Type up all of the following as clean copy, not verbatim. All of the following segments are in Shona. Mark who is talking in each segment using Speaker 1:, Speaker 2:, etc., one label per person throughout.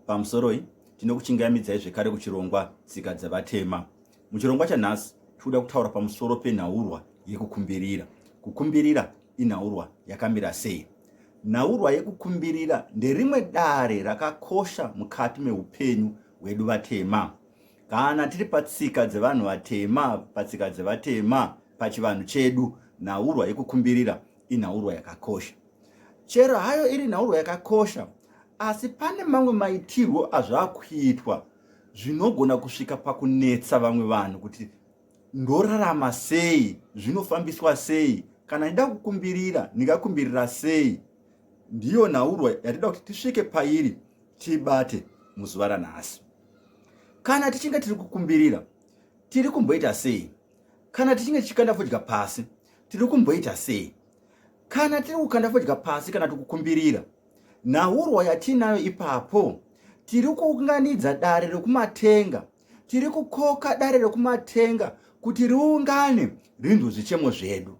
Speaker 1: Pamusoroi, tinokuchingamidzai zvekare kuchirongwa Tsika Dzevatema. Muchirongwa chanhasi, tikuda kutaura pamusoro penhaurwa yekukumbirira. Kukumbirira inhaurwa yakamira sei? Nhaurwa yekukumbirira nderimwe dare rakakosha mukati meupenyu hwedu vatema. Kana tiri patsika dzevanhu vatema, patsika dzevatema, pachivanhu chedu, nhaurwa yekukumbirira inhaurwa yakakosha. Chero hayo iri nhaurwa yakakosha, asi pane mamwe maitirwo azvakuitwa zvinogona kusvika pakunetsa vamwe vanhu kuti ndorarama sei, zvinofambiswa sei, kana ndida kukumbirira ndingakumbirira sei. Ndiyo nhaurwa yatida kuti tisvike pairi tibate muzuva ranhasi. Kana tichinge tiri kukumbirira, tiri kumboita sei? Kana tichinge tichikanda fodya pasi, tiri kumboita sei? Kana tiri kukanda fodya pasi kana tikukumbirira, nhaurwa yatinayo ipapo, tiri kuunganidza dare rekumatenga, tiri kukoka dare rekumatenga kuti riungane rinzwe zvichemo zvedu.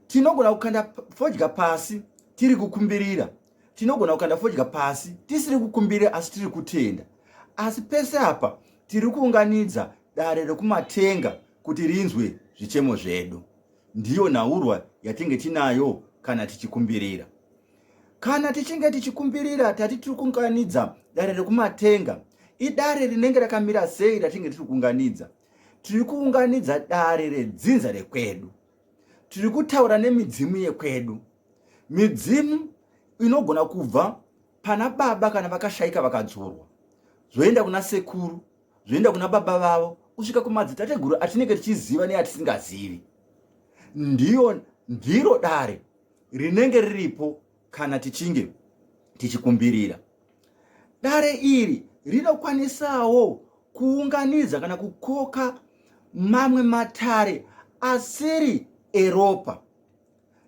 Speaker 1: Tinogona kukanda fodya pasi tiri kukumbirira, tinogona kukanda fodya pasi tisiri kukumbirira asi tiri kutenda. Asi pese apa tiri kuunganidza dare rekumatenga kuti rinzwe zvichemo zvedu. Ndiyo nhaurwa yatinge tinayo kana tichikumbirira. Kana tichinge tichikumbirira tati tiri kuunganidza dare rekumatenga, idare rinenge rakamira sei ratinge tiri kuunganidza? Tiri kuunganidza dare redzinza rekwedu. Tiri kutaura nemidzimu yekwedu. Midzimu inogona kubva pana baba kana vakashaika vakadzorwa, zvoenda kuna sekuru, zvoenda kuna baba vavo kusvika kumadzitateguru atinenge tichiziva neatisingazivi. Ndiyo ndiro dare rinenge riripo kana tichinge tichikumbirira. Dare iri rinokwanisawo kuunganidza kana kukoka mamwe matare asiri eropa,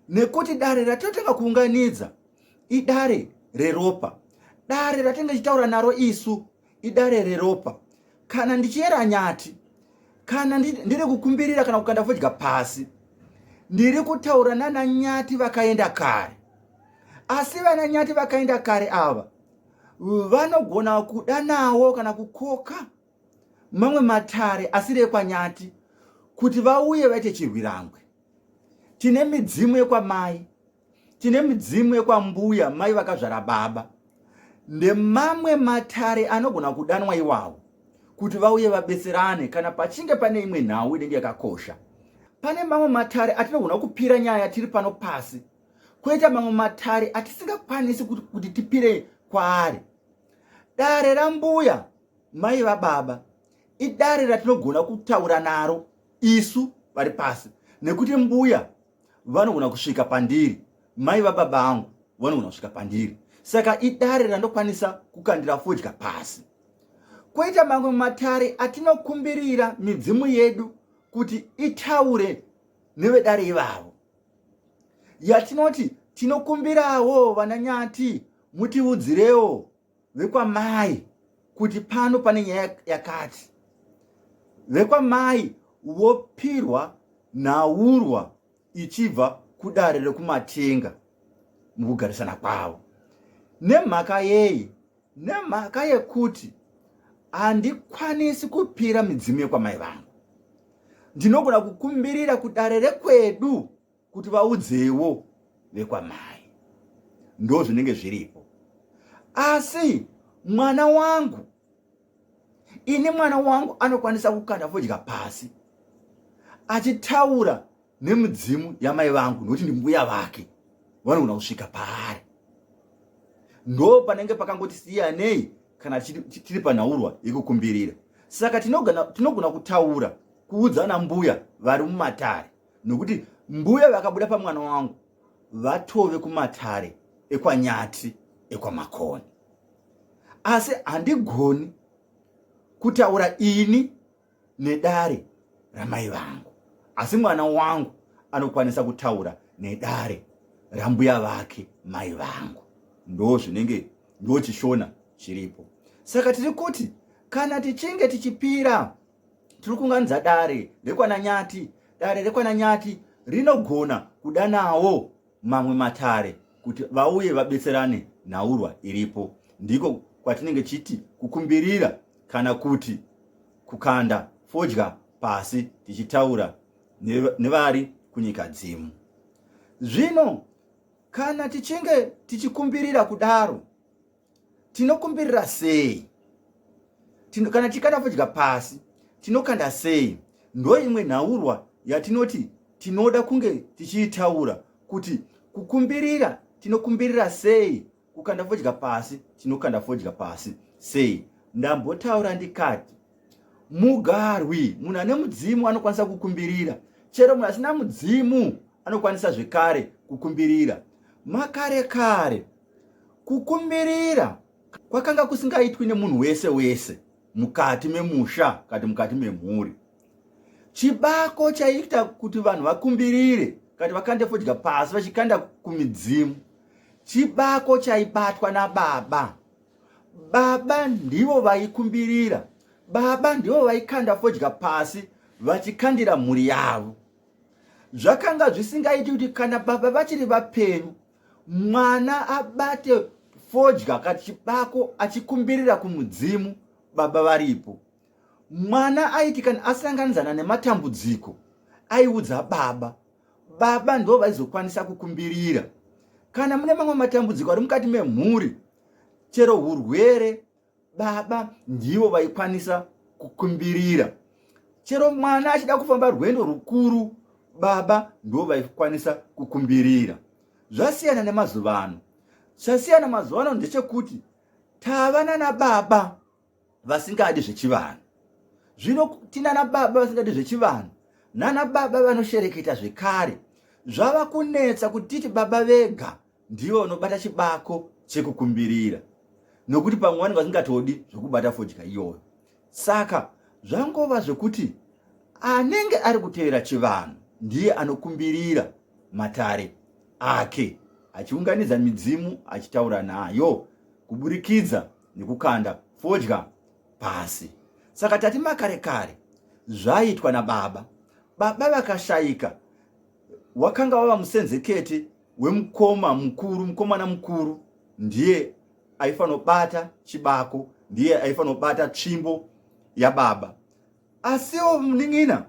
Speaker 1: nekuti dare ratinotanga kuunganidza idare reropa. Dare ratinenge tichitaura naro isu idare reropa. Kana ndichiyera nyati, kana ndiri kukumbirira kana kukanda fodya pasi, ndiri kutaura nana nyati vakaenda kare. Asi vana nyati vakaenda kare ava vanogona kudanawo kana kukoka mamwe matare asiri ekwanyati kuti vauye vaite chirwirangwe. Tine midzimu yekwamai, tine midzimu yekwambuya, mai vakazvara baba, ndemamwe matare anogona kudanwa iwawo kuti vauye vabetserane kana pachinge pane imwe nhau inenge yakakosha. Pane mamwe matare atinogona kupira nyaya tiri pano pasi, kwoita mamwe matare atisingakwanisi kuti tipire kwaari. Dare rambuya mai vababa idare ratinogona kutaura naro isu vari pasi, nekuti mbuya vanogona kusvika pandiri, mai vababa angu vanogona kusvika pandiri, saka idare randokwanisa kukandira fodya pasi. Kwoita mamwe matare atinokumbirira midzimu yedu kuti itaure nevedare ivavo, yatinoti tinokumbirawo vananyati mutiudzirewo vekwamai kuti pano pane nyaya yakati. Vekwamai vopirwa nhaurwa ichibva kudare rekumatenga mukugarisana kwavo. Nemhaka yei? Nemhaka yekuti handikwanisi kupira midzimu yekwamai vangu. Ndinogona kukumbirira kudare rekwedu kuti vaudzewo vekwamai, ndo zvinenge zviripo. Asi mwana wangu, ini mwana wangu anokwanisa kukanda fodya pasi achitaura nemudzimu yamai vangu, nokuti ndimbuya vake, vanogona kusvika paari. Ndo panenge pakangoti siyanei kana tiri panhaurwa yekukumbirira. Saka tinogona kutaura kuudza ana mbuya vari mumatare, nokuti mbuya vakabuda pamwana wangu vatove kumatare ekwanyati ekwamakoni. Asi handigoni kutaura ini nedare ramai vangu, asi mwana wangu anokwanisa kutaura nedare rambuya vake mai vangu. Ndo zvinenge, ndo chishona chiripo. Saka tiri kuti kana tichinge tichipira, tiri kuunganidza dare rekwananyati. Dare rekwananyati rinogona kudanawo mamwe matare kuti vauye vabetserane nhaurwa iripo. Ndiko kwatinenge chiti kukumbirira kana kuti kukanda fodya pasi tichitaura nevari kunyika dzimu. Zvino kana tichinge tichikumbirira kudaro, tinokumbirira sei? Kana tichikanda fodya pasi, tinokanda sei? Ndo imwe nhaurwa yatinoti tinoda kunge tichiitaura kuti kukumbirira tinokumbirira sei, kukanda fodya pasi tinokanda fodya pasi sei. Ndambotaura ndikati mugarwi, munhu ane mudzimu anokwanisa kukumbirira, chero munhu asina mudzimu anokwanisa zvekare kukumbirira. Makare kare kukumbirira kwakanga kusingaitwi nemunhu wese wese mukati memusha kati mukati memhuri. Chibako chaiita kuti vanhu vakumbirire kati vakande fodya pasi vachikanda kumidzimu, chibako chaibatwa nababa. Baba ndivo vaikumbirira, baba ndivo vaikanda fodya pasi vachikandira mhuri yavo. Zvakanga zvisingaiti kuti kana baba vachiri vapenyu mwana abate fodya kati chibako achikumbirira kumudzimu baba varipo. Mwana aiti kana asanganidzana nematambudziko aiudza baba, baba ndo vaizokwanisa kukumbirira. Kana mune mamwe matambudziko ari mukati memhuri, chero urwere, baba ndivo vaikwanisa kukumbirira. Chero mwana achida kufamba rwendo rukuru, baba ndo vaikwanisa kukumbirira. Zvasiyana nemazuva ano. Chasiyana mazuva ano ndechekuti tava nana baba vasingadi zvechivanhu. Zvino tinana baba vasingadi zvechivanhu, nana baba vanoshereketa zvekare. Zvava kunetsa kuti titi baba vega ndivo vanobata chibako chekukumbirira, nokuti pamwe vanenge vasingatodi zvekubata fodya iyoyo. Saka zvangova zvekuti anenge ari kutevera chivanhu ndiye anokumbirira matare ake, achiunganidza midzimu achitaura nayo kuburikidza nekukanda fodya pasi. Saka tati makare kare zvaiitwa nababa. Baba vakashaika, wakanga wava musenzekete wemukoma mukuru. Mukomana mukuru ndiye aifanobata chibako, ndiye aifanobata tsvimbo yababa. Asiwo munin'ina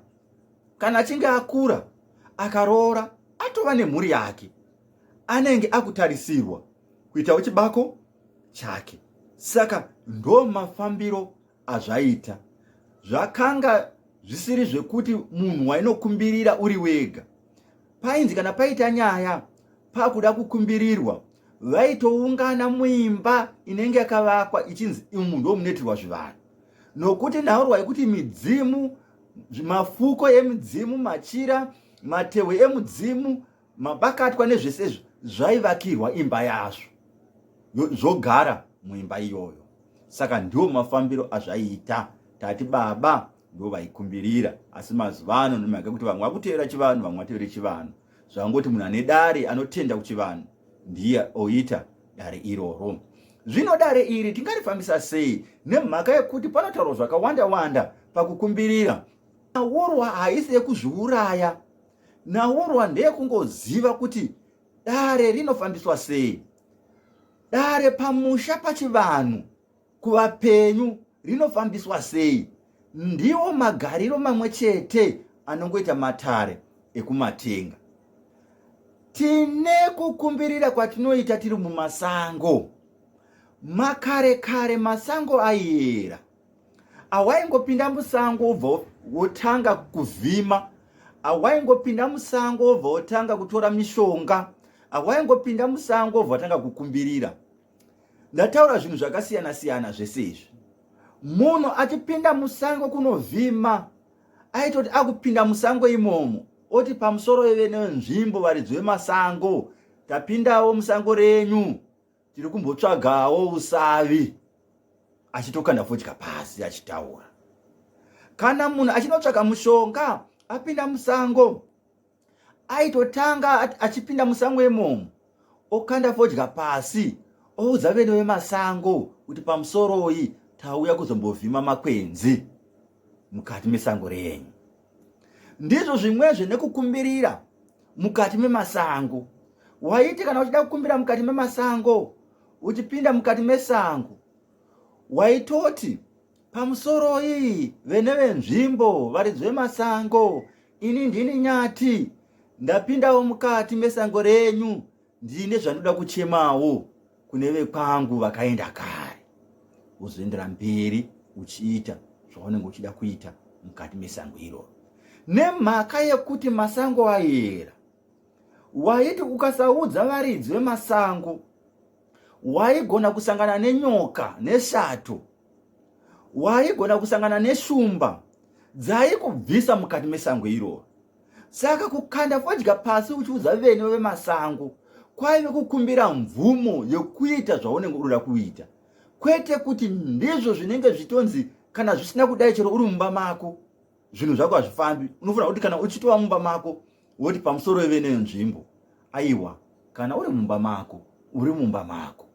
Speaker 1: kana achinge akura akaroora atova nemhuri yake, anenge akutarisirwa kuitawo chibako chake. Saka ndo mafambiro azvaita. Zvakanga zvisiri zvekuti munhu wainokumbirira uri wega. Painzi kana paita nyaya pakuda kukumbirirwa, vaitoungana muimba inenge yakavakwa ichinzi umu ndo munoitirwa zvivanhu, nokuti nhaurwa yekuti midzimu, mafuko emidzimu, machira, matehwe emudzimu, mabakatwa nezvese izvi zvaivakirwa imba yazvo, zvogara muimba iyoyo. Saka ndiwo mafambiro azvaiita. Tati baba ndo vaikumbirira, asi mazuva ano nemhaka yekuti vamwe vakuteera chivanhu, vamwe vateere chivanhu, zvangoti munhu ane dare anotenda kuchivanhu ndiye oita dare iroro. Zvino dare iri tingarifambisa sei? Nemhaka yekuti panotaurwa zvakawanda wanda pakukumbirira. Nhaurwa haisi yekuzviuraya, nhaurwa ndeyekungoziva kuti dare rinofambiswa sei. Dare pamusha pachivanhu kuvapenyu rinofambiswa sei? Ndiwo magariro mamwe chete anongoita matare ekumatenga. Tine kukumbirira kwatinoita tiri mumasango. Makare kare masango aiera. Awaingopinda musango wobva wotanga kuvhima, awaingopinda musango wobva wotanga kutora mishonga, awaingopinda musango wobva watanga kukumbirira. Ndataura zvinhu zvakasiyana siyana zvese izvi. Munhu achipinda musango kunovhima aitoti akupinda musango imomo oti pamusoro ive nenzvimbo varidzi vemasango, tapindawo musango renyu, tiri kumbotsvagawo usavi, achitokanda fodya pasi achitaura. Kana munhu achinotsvaga mushonga apinda musango, aitotanga achipinda musango imomo okanda fodya pasi oudza vene vemasango kuti pamusoroi, tauya kuzombovhima makwenzi mukati mesango renyu. Ndizvo zvimwezve nekukumbirira mukati memasango. Waiti kana uchida kukumbira mukati memasango, uchipinda mukati mesango, Waitoti pamusoroi vene venzvimbo varidzi vemasango, ini ndini Nyati, ndapindawo mukati mesango renyu, ndine zvandinoda kuchemawo kune vekwangu vakaenda kare. Wozoendera mberi uchiita zvaunenge uchida kuita mukati mesango iroro. Nemhaka yekuti masango ayera, waiti ukasaudza varidzi vemasango waigona kusangana nenyoka neshato, waigona kusangana neshumba dzaikubvisa mukati mesango iroro. Saka kukanda fodya pasi uchiudza vene vemasango kwaive kukumbira mvumo yekuita zvaunenge unoda kuita, kwete kuti ndizvo zvinenge zvitonzi kana zvisina kudai chero uri mumba mako zvinhu zvako hazvifambi. Unofanira kuti kana uchitova mumba mako woti pamusoro vene nzvimbo. Aiwa, kana uri mumba mako uri mumba mako,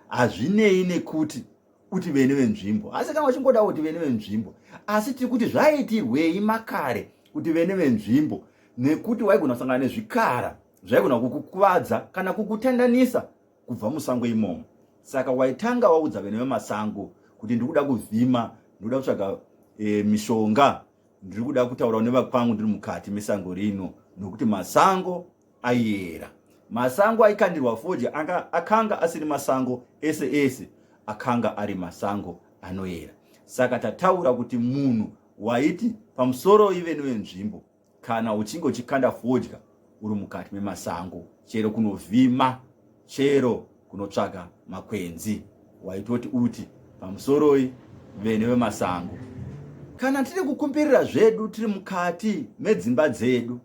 Speaker 1: hazvinei nekuti uti vene venzvimbo. Asi kana uchingoda kuti vene venzvimbo, asi tiri kuti zvaitirwei makare kuti vene venzvimbo? Nekuti waigona kusangana nezvikara zvaigona kukukuvadza kana kukutandanisa kubva musango imomo. Saka waitanga waudza vene vemasango kuti ndikuda kuvhima, ndikuda kutsvaga mishonga, ndiri kuda kutaura nevakwangu ndiri mukati mesango rino, nokuti masango aiera. Masango aikandirwa fodya akanga asiri masango ese ese, akanga ari masango anoera. Saka tataura kuti munhu waiti pamusoro ive newenzvimbo kana uchinge uchikanda fodya uri mukati memasango, chero kunovhima, chero kunotsvaga makwenzi, waitoti uti pamusoroi vene vemasango. Kana tiri kukumbirira zvedu tiri mukati medzimba dzedu,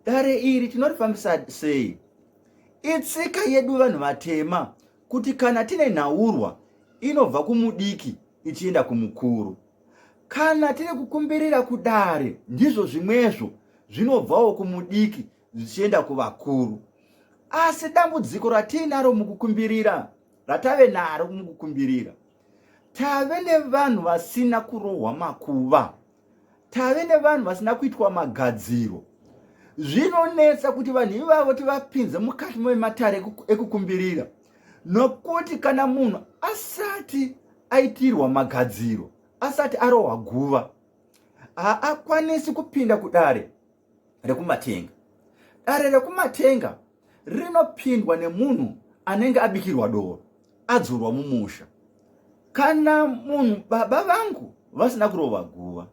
Speaker 1: dare iri tinorifambisa sei? Itsika yedu vanhu vatema kuti kana tine nhaurwa inobva kumudiki ichienda kumukuru. Kana tiri kukumbirira kudare, ndizvo zvimwezvo zvinobvawo kumudiki zvichienda kuvakuru. Asi dambudziko ratiinaro mukukumbirira, ratave naro mukukumbirira, tave nevanhu vasina kurohwa makuva, tave nevanhu vasina kuitwa magadziro. Zvinonetsa kuti vanhu ivavo tivapinze mukati mematare ekukumbirira, nokuti kana munhu asati aitirwa magadziro, asati arohwa guva, haakwanisi kupinda kudare rekumatenga. Dare rekumatenga rinopindwa nemunhu anenge abikirwa doro, adzurwa mumusha. Kana munhu baba vangu vasina kurova guva,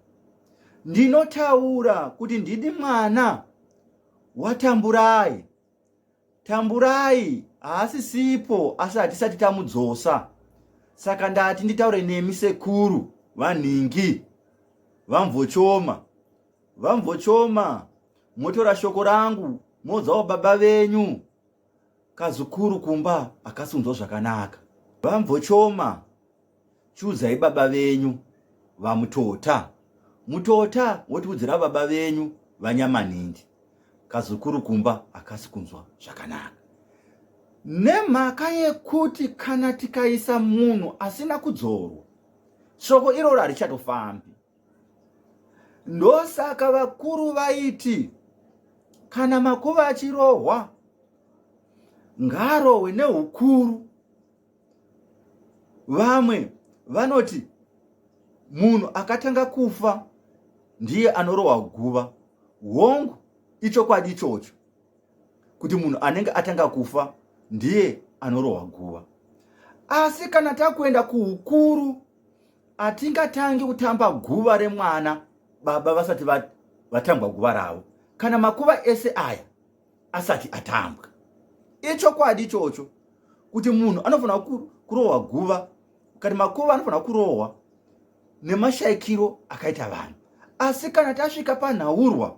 Speaker 1: ndinotaura kuti ndini mwana waTamburai. Tamburai haasisipo, asi hatisati tamudzosa. Saka ndati nditaure nemi sekuru vanhingi vaMvochoma. VaMvochoma, motora shoko rangu modzawo baba venyu. Kazukuru kumba akasunzwa zvakanaka. VaMvochoma, chiudzai baba venyu vaMutota. Mutota wotiudzira baba venyu vaNyamanhindi. Kazukuru kumba akasi kunzwa zvakanaka. Nemhaka yekuti kana tikaisa munhu asina kudzorwa, shoko iroro harichatofambi. Ndosaka vakuru vaiti kana makuva achirohwa ngaarohwe neukuru. Vamwe vanoti munhu akatanga kufa ndiye anorohwa guva. Hongu, ichokwadi ichocho kuti munhu anenge atanga kufa ndiye anorohwa guva. Asi kana takuenda kuukuru, hatingatangi kutamba guva remwana baba vasati vatambwa guva ravo, kana makuva ese aya asati atambwa. Ichokwadi ichocho kuti munhu anofanira kurohwa guva, kana makuva anofanira kurohwa nemashaikiro akaita vanhu. Asi kana tasvika panhaurwa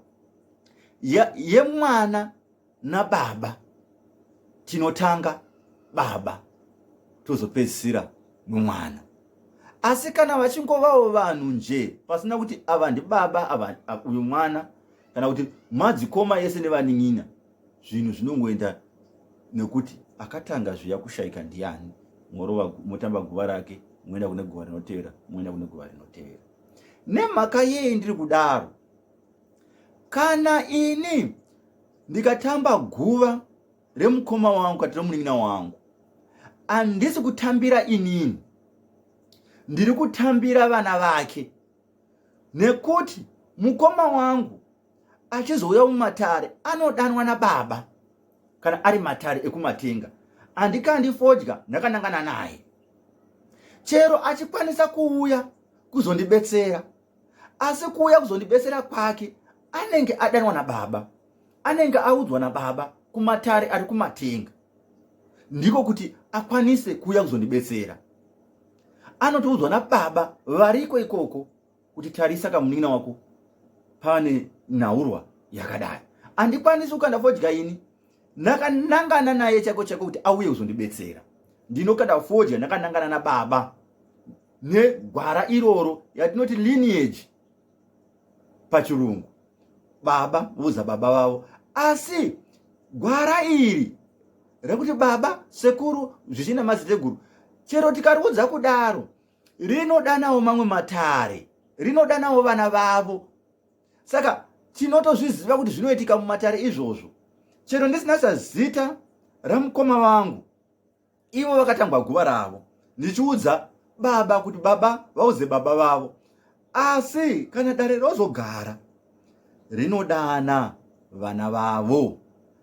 Speaker 1: yemwana nababa, tinotanga baba tozopedzisira nomwana. Asi kana vachingovawo vanhu nje pasina kuti ava ndibaba, ava uyu mwana, kana kuti madzikoma ese nevanin'ina, zvinhu zvinongoenda nekuti akatanga zviya kushaika ndiani, morova motamba guva rake, moenda kune guva rinotevera, moenda kune guva rinotevera. Nemhaka yei ndiri kudaro? Kana ini ndikatamba guva remukoma wangu kati remunin'ina wangu, handisi kutambira inini, Ndiri kutambira vana vake nekuti mukoma wangu achizouya mumatare anodanwa nababa kana ari matare ekumatenga andikandi fodya ndakanangana naye chero achikwanisa kuuya kuzondibetsera asi kuuya kuzondibetsera kwake anenge adanwa nababa anenge audzwa nababa kumatare ari kumatenga ndiko kuti akwanise kuuya kuzondibetsera anotoudzwa nababa variko ikoko kuti tarisa kamunin'ina wako pane nhaurwa yakadai handikwanisi kukanda fodya ini ndakanangana naye chaiko chaiko kuti auye kuzondibetsera ndinokanda fodya ndakanangana nababa negwara iroro yatinoti lineage pachirungu baba voudza baba vavo asi gwara iri rekuti baba sekuru zvichina maziteguru chero tikariudza kudaro rinodanawo mamwe matare rinodanawo vana vavo saka tinotozviziva kuti zvinoitika mumatare izvozvo chero ndisina sazita ramukoma vangu ivo vakatangwa guva ravo ndichiudza baba kuti baba vauze baba vavo asi kana dare rozogara rinodana vana vavo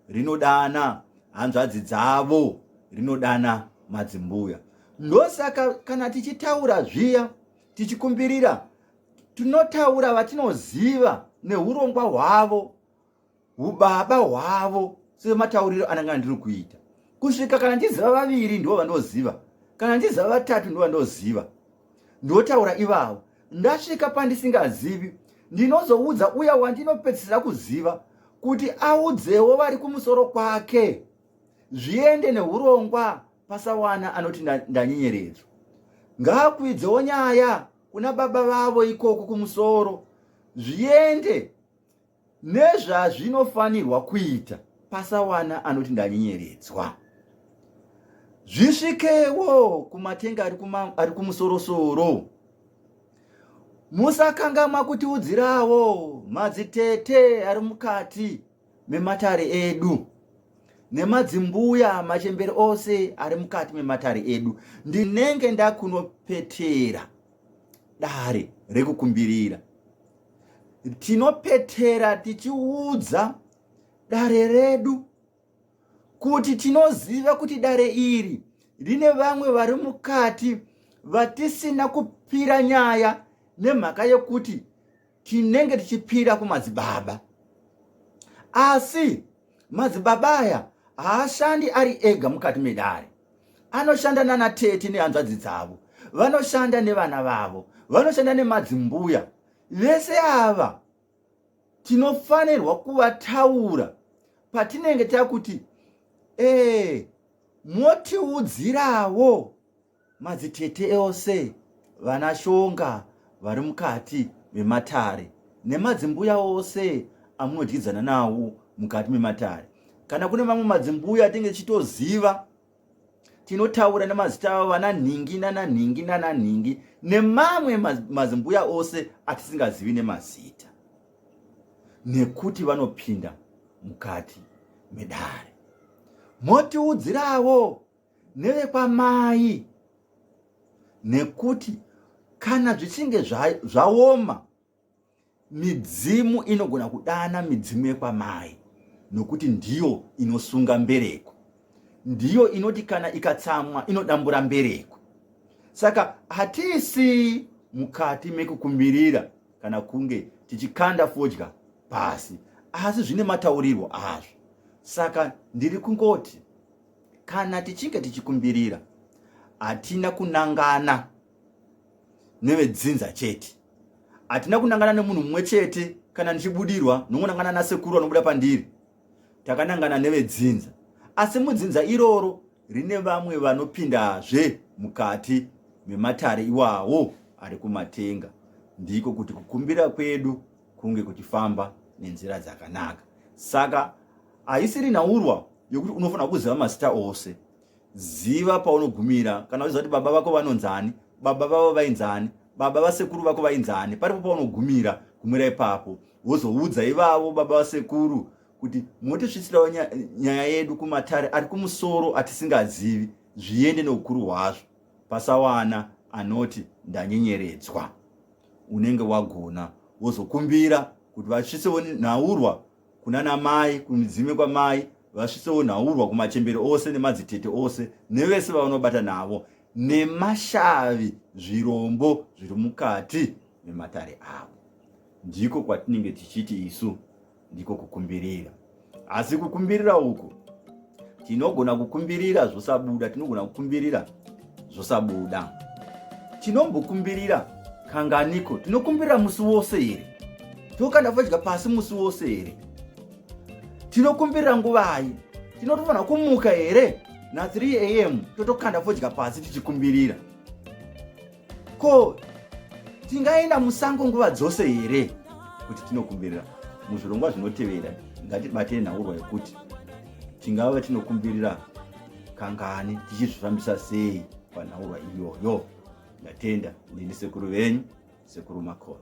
Speaker 1: rinodana hanzvadzi dzavo rinodana madzimbuya ndosaka kana tichitaura zviya tichikumbirira tinotaura vatinoziva neurongwa hwavo ubaba hwavo sematauriro ananga ndiri kuita kusvika kana ndiziva vaviri ndivo vandoziva kana ndiziva vatatu ndivo vandoziva ndotaura ivavo ndasvika pandisingazivi ndinozoudza uya wandinopedzisira kuziva kuti audzewo vari kumusoro kwake zviende neurongwa pasawana anoti ndanyenyeredzwa ngaakwidzewo nyaya kuna baba vavo ikoko kumusoro zviende nezvazvinofanirwa kuita pasawana anoti ndanyenyeredzwa zvisvikewo kumatenga ari kumusorosoro musakangamwa kutiudzirawo madzitete ari mukati mematare edu nemadzimbuya machembere ose ari mukati mematare edu ndinenge ndakunopetera dare rekukumbirira tinopetera tichiudza dare redu kuti tinoziva kuti dare iri rine vamwe vari mukati vatisina kupira nyaya nemhaka yekuti tinenge tichipira kumadzibaba asi madzibaba aya haashandi ari ega mukati medare anoshanda nana tete nehanzvadzi dzavo vanoshanda nevana vavo vanoshanda nemadzimbuya vese ava tinofanirwa kuvataura patinenge takuti ee motiudzirawo madzitete ose vana shonga vari mukati mematare nemadzimbuya ose amunodyidzana nawo mukati mematare kana kune mamwe madzimbuya atinge tichitoziva tinotaura nemazita avo vana nhingi nana nhingi nana nhingi nemamwe mazimbuya ose atisingazivi nemazita nekuti vanopinda mukati medare motiudzirawo nevekwamai nekuti kana zvichinge zvaoma midzimu inogona kudana midzimu yekwamai nokuti ndiyo inosunga mbereko ndiyo inoti kana ikatsamwa inodambura mbereko saka hatiisii mukati mekukumbirira kana kunge tichikanda fodya pasi asi zvine mataurirwo azvo saka ndiri kungoti kana tichinge tichikumbirira hatina kunangana nevedzinza chete hatina kunangana nemunhu mumwe chete kana ndichibudirwa nongonangana nasekuru vanobuda pandiri takanangana nevedzinza asi mudzinza iroro rine vamwe vanopindazve mukati mematare iwawo ari kumatenga ndiko kuti kukumbira kwedu kunge kuchifamba nenzira dzakanaka saka haisiri nhaurwa yokuti unofanira kuziva mazita ose ziva paunogumira kana uchiziva kuti baba vako vanonzani baba vavo vainzani baba vasekuru vako vainzani paripo paunogumira gumira ipapo wozoudza ivavo baba vasekuru kuti motisvitsirawo nyaya yedu kumatare ari kumusoro atisingazivi zviende neukuru hwazvo pasawana anoti ndanyenyeredzwa. Unenge wagona wozokumbira kuti vasvitsewo nhaurwa kunana mai, kumidzime kwamai, vasvitsewo nhaurwa kumachembere ose nemadzitete ose nevese vavanobata navo nemashavi, zvirombo zviri mukati mematare avo. Ndiko kwatinenge tichiti isu ndiko kukumbirira. Asi kukumbirira uku tinogona kukumbirira zvosabuda, tinogona kukumbirira zvosabuda. Tinombokumbirira kanganiko? Tinokumbirira musi wose here? Tokanda fodya pasi musi wose here? Tinokumbirira nguvai? Tinotofanira kumuka here na 3 am totokanda fodya pasi tichikumbirira? Ko tingaenda musango nguva dzose here kuti tinokumbirira? Muzvirongwa zvinotevera ngatibatei nhaurwa yekuti tingava tinokumbirira kangani, tichizvifambisa sei panhaurwa iyoyo. Ndatenda, ndini sekuru venyu, Sekuru Makoro.